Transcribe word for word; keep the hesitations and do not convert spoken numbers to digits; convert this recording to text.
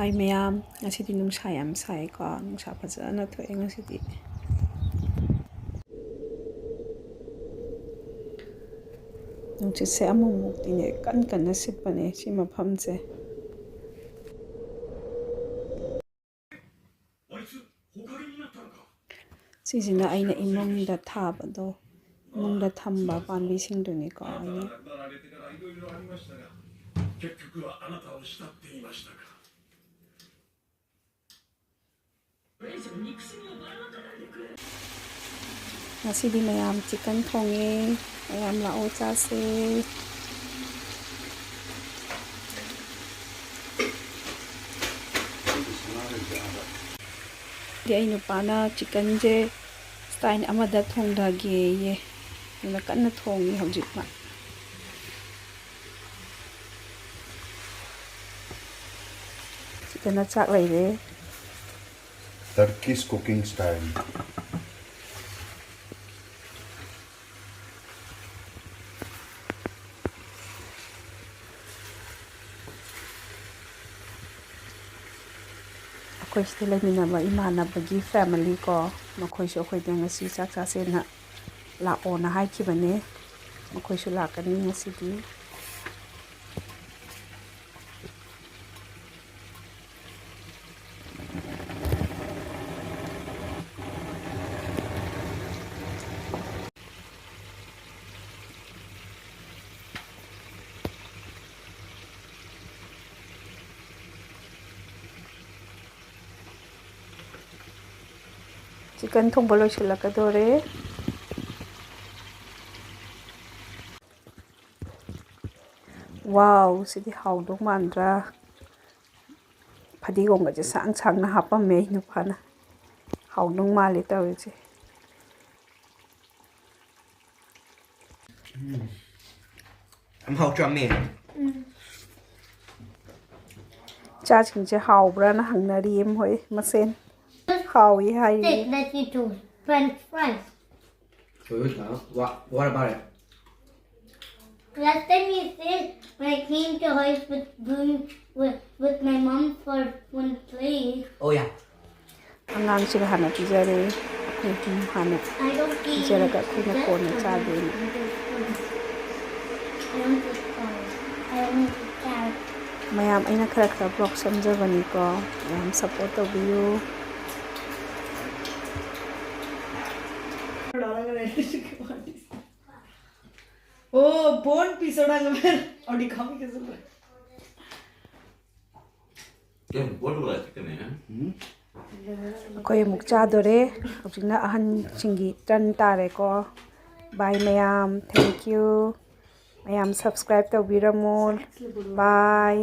ꯑꯩ ꯃꯌꯥꯝ, ꯉꯁꯤꯗꯤ ꯅꯨꯡꯁꯥ ꯌꯥꯝ ꯁꯥꯏꯀꯣ, ꯅꯨꯡꯁꯥ ꯐꯖꯅ ꯊꯣꯛꯑꯦ ꯉꯁꯤꯗꯤ꯫ ꯅꯨꯡꯁꯤꯠꯁꯦ ꯑꯃꯨꯛꯃꯨꯛꯇꯤꯅꯦ ꯀꯟ ꯀꯟꯅ ꯁꯤꯠꯄꯅꯦ ꯁꯤ ꯃꯐꯝꯁꯦ꯫ ꯁꯤꯁꯤꯅ ꯑꯩꯅ ꯏꯃꯨꯡꯗ ꯊꯥꯕꯗꯣ, ꯏꯃꯨꯡꯗ ꯊꯝꯕ ꯄꯥꯝꯕꯤꯁꯤꯡꯗꯨꯅꯤꯀꯣ ꯑꯩꯅ꯫ ꯉꯁꯤꯗꯤ ꯃꯌꯥꯝ ꯆꯤꯀꯟ ꯊꯣꯡꯉꯦ꯫ ꯃꯌꯥꯝ ꯂꯥꯛꯑꯣ ꯆꯥꯁꯦ꯫ ꯑꯗꯩ ꯑꯩ ꯅꯨꯄꯥꯅ ꯆꯤꯀꯟꯁꯦ ꯁ꯭ꯇꯥꯏꯜ ꯑꯃꯗ ꯊꯣꯡꯊꯒꯦꯌꯦ꯫ ꯑꯗꯨꯅ ꯀꯟꯅ ꯊꯣꯡꯉꯤ ꯍꯧꯖꯤꯛ ꯃꯥ꯫ ꯁꯤꯗꯅ ꯆꯥꯛ ꯂꯩꯔꯦ꯫ Turkish cooking style. ꯑꯩꯈꯣꯏ ꯁꯤꯗ ꯂꯩꯃꯤꯟꯅꯕ ꯏꯃꯥꯟꯅꯕꯒꯤ family ꯀꯣ, ꯃꯈꯣꯏꯁꯨ ꯑꯩꯈꯣꯏꯗ ꯉꯁꯤ ꯆꯥꯛ ꯆꯥꯁꯦꯅ ꯂꯥꯛꯑꯣꯅ ꯍꯥꯏꯈꯤꯕꯅꯦ꯫ ꯃꯈꯣꯏꯁꯨ ꯂꯥꯛꯀꯅꯤ ꯉꯁꯤꯗꯤ꯫ ꯆꯤꯀꯟ ꯊꯣꯡꯕ ꯂꯣꯏꯁꯤꯜꯂꯛꯀꯗꯣꯔꯦ꯫ ꯋꯥꯎ, ꯁꯤꯗꯤ ꯍꯥꯎꯗꯧ ꯃꯥꯟꯗ꯭ꯔꯥ? ꯐꯗꯤꯒꯣꯝꯒꯁꯦ ꯁꯥꯡ ꯁꯥꯡꯅ ꯍꯥꯞꯄꯝꯃꯦ ꯑꯩ ꯅꯨꯄꯥꯅ꯫ ꯍꯥꯎꯗꯧ ꯃꯥꯜꯂꯦ ꯇꯧꯔꯤꯁꯦ꯫ ꯌꯥꯝ ꯍꯥꯎꯇ꯭ꯔꯃꯦ? ꯏꯆꯥꯁꯤꯡꯁꯦ ꯍꯥꯎꯕ꯭ꯔꯥꯅ ꯍꯪꯅꯔꯤꯌꯦ ꯃꯈꯣꯏ ꯃꯁꯦꯟ꯫ ꯍꯥꯎꯏ ꯍꯥꯏꯔꯤ꯫ Take that into French fries. What, what about it? Last time you said when I came to house with Boom with, with my mom for one play. Oh yeah. ꯑꯉꯥꯡꯁꯤꯒ ꯍꯥꯟꯅ ꯄꯤꯖꯔꯦ꯫ ꯑꯩꯈꯣꯏ ꯑꯍꯨꯝ ꯍꯥꯟꯅ ꯄꯤꯖꯔꯒ ꯑꯩꯈꯣꯏꯅ ꯀꯣꯟꯅ ꯆꯥꯗꯣꯏꯅꯦ꯫ ꯃꯌꯥꯝ, ꯑꯩꯅ ꯈꯔ ꯈꯔ vlog ꯁꯦꯝꯖꯕꯅꯤꯀꯣ꯫ ꯃꯌꯥꯝ support ꯇꯧꯕꯤꯌꯨ꯫ Oh, bone piece. ꯑꯩꯈꯣꯏ ꯑꯃꯨꯛ ꯆꯥꯗꯣꯔꯦ꯫ ꯍꯧꯖꯤꯛꯅ ꯑꯍꯟꯁꯤꯡꯒꯤ turn ꯇꯥꯔꯦꯀꯣ꯫ Bye ꯃꯌꯥꯝ, thank you꯫ ꯃꯌꯥꯝ subscribe ꯇꯧꯕꯤꯔꯝꯃꯣ꯫ Bye꯫